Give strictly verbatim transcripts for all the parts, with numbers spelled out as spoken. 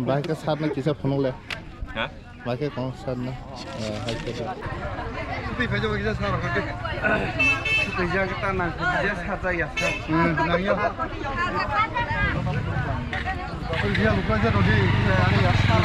Bai khe sat na kisa phunuk le. Ha? Bai khe kong sat na. Eh, hai khe. Sutwi phai jabo kisa sar khe. Sutwi ja khe ta nang khe ja sar ja ya sar. Hmm, nang yo. Sutwi ja lukra ja rodi. Ya sar.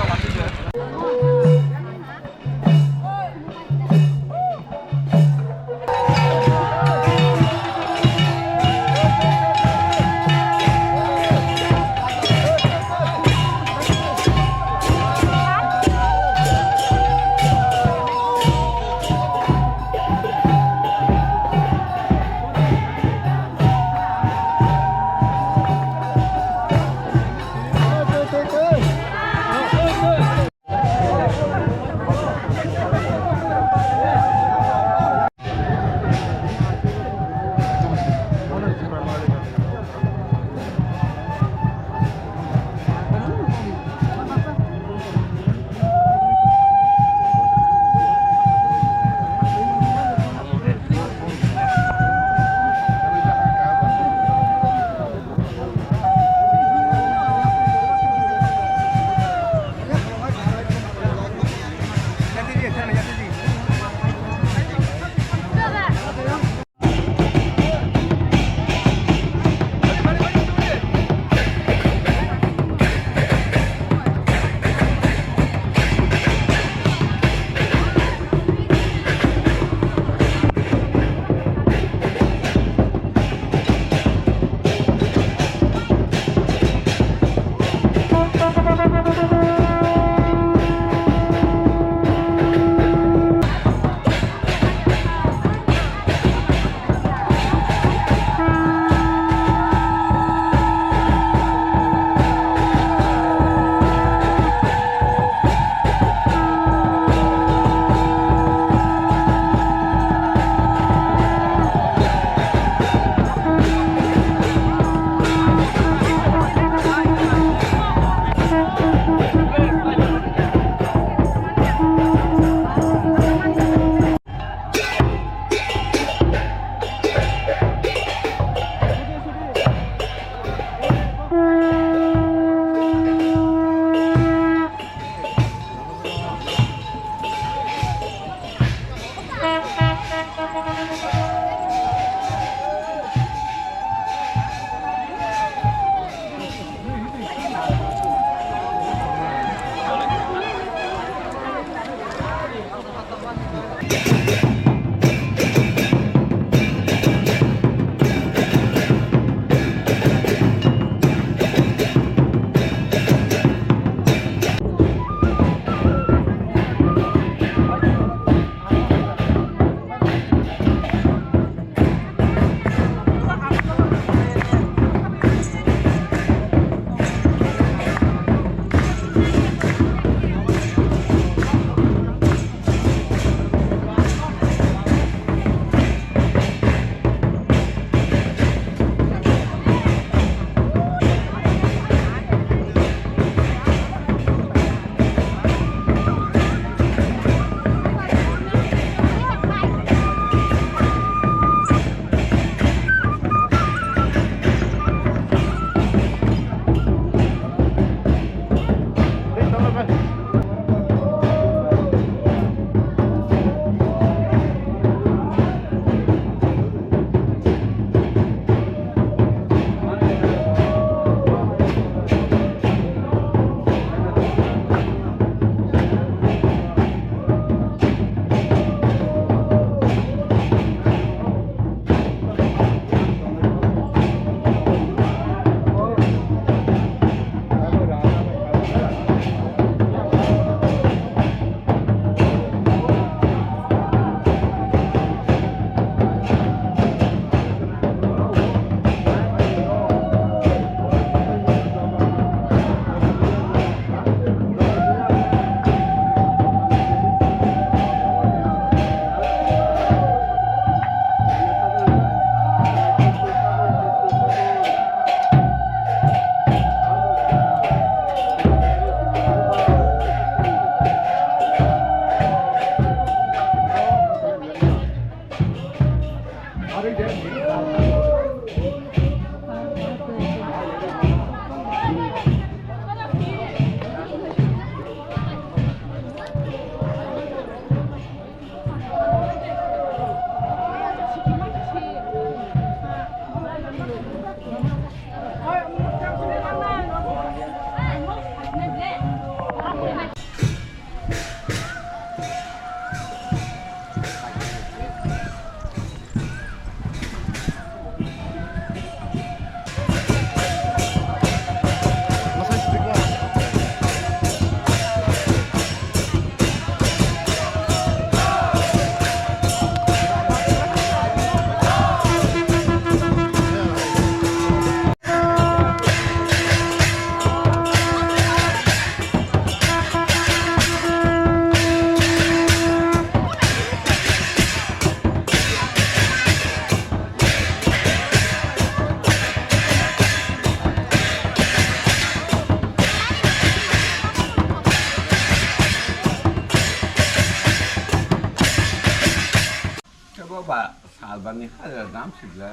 Ani hada dam sibla.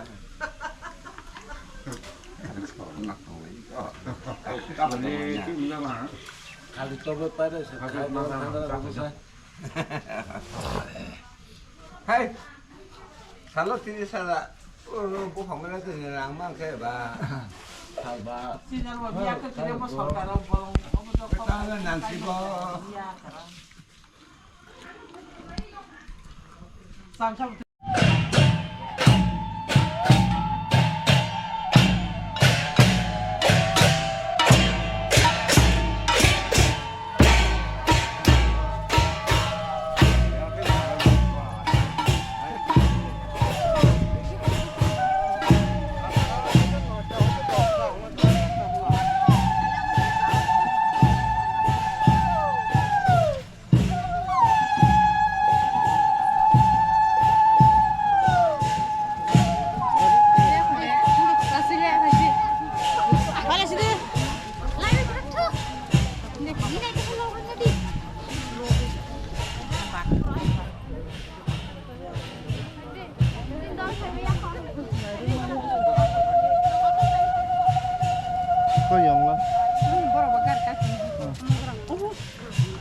Kali tobe pare se khai dor handa rogo sa. Hai. Salo tini sala. Oh, buphang mana tini rang mang khe ba. Hai ba. Sijang ba biya khe kire bo sorkar o bolong. Obo to. Betang nang si bo. Biya kara. Koi yong la? Borok bo gari kaki.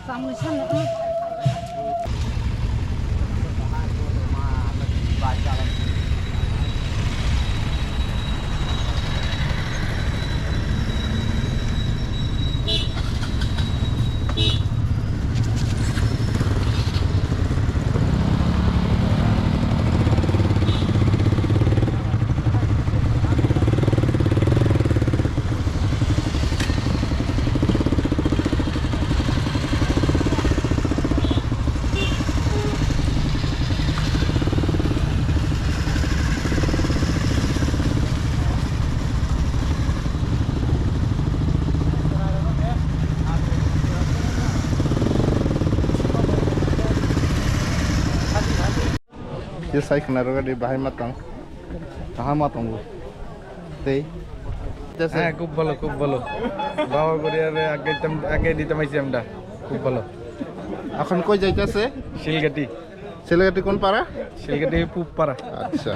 Samui sano. Ye sai khna rwgadi bahai ma tong. Kaham ma tongo. Tei. হ্যাঁ, খুব ভালো, খুব ভালো। বাবা গড়িয়ারে আগে দিতাম, আগে দিতাম আইছি আমরা। খুব ভালো। এখন কই যাইতেছে? শিলগাটি। শিলগাটি কোন পাড়া? শিলগাটি পূব পাড়া। আচ্ছা।